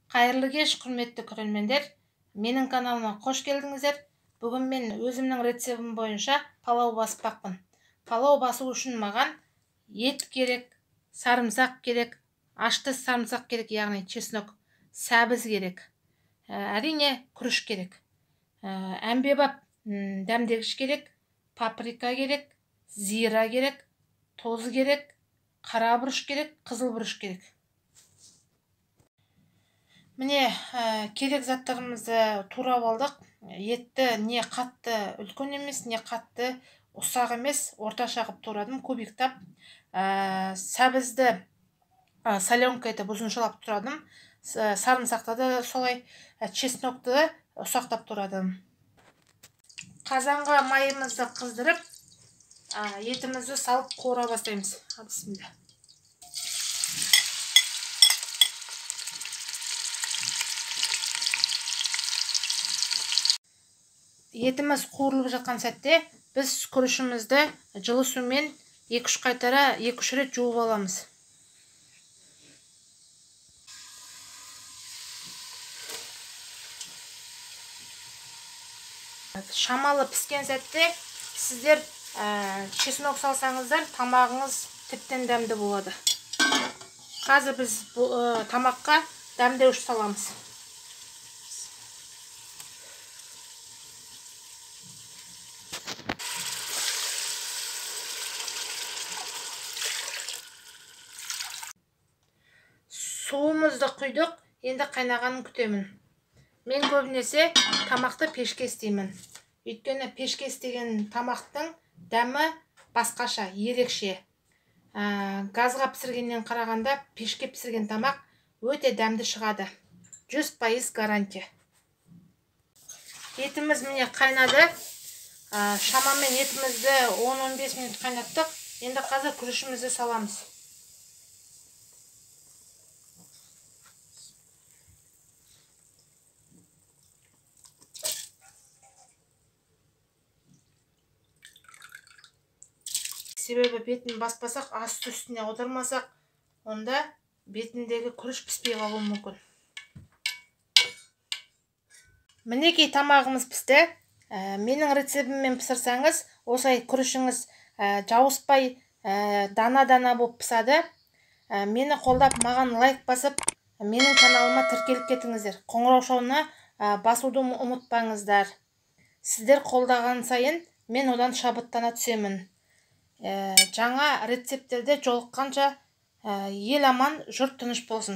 Қайырлы кеш, құрметті көрермендер. Менің каналыма қош келдіңіздер. Бүгін мен өзімнің рецептім бойынша палау баспақпын. Палау басу үшін маған ет керек, сарымсақ керек, ашты сарымсақ керек, яғни чеснок, сәбіз керек, әрине күріш керек, әмбебап дәмдегіш керек, паприка керек, зира керек, тұз керек, қара бұрыш керек, қызыл бұрыш керек. Міне, керек заттарымызды турап алдық. Етті не қатты үлкен емес, не қатты ұсақ емес, орташа қылып турадым, кубиктап. Сәбізді соленка етіп ұзыншалап турадым. Сарымсақты да солай, чеснокты ұсақтап турадым. Қазанға майымызды қыздырып, етімізді салып қуыра бастаймыз. Бісміллә. Етіміз қуырылып жатқан сәтте біз күрішімізді жылы сумен 2-3 қайтара, 2-3 рет жуып аламыз. Шамалы піскен сәтте сіздер чеснок салсаңыздар, тамағыңыз тіптен дәмді болады. Қазір біз тамаққа дәмдеуіш саламыз. Суымызды құйдық, енді қайнағанын күтемін. Мен көбінесе тамақты пешке істеймін. Өйткені пешке істеген тамақтың дәмі басқаша, ерекше. Газға пісіргеннен қарағанда пешке пісірген тамақ өте дәмді шығады. 100% гарантия. Етіміз міне қайнады. Шамамен етімізді 10-15 минут қайнаттық. Енді қазір күрішімізді саламыз. Себебі бетін баспасақ, асты үстіне аудармасақ, онда бетіндегі күріш піспей қалуы мүмкін. Мінекей тамағымыз пісті. Менің рецептіммен пісірсеңіз, осылай күрішіңіз жауыспай, дана-дана болып пісады. Мені қолдап, маған лайк басып, менің каналыма тіркеліп кетіңіздер. Қоңыраушаны басуды ұмытпаңыздар. Сіздер қолдаған сайын мен одан шабыттана түсемін. Жаңа рецепттерде жолыққанша ел аман, жұрт тыныш болсын.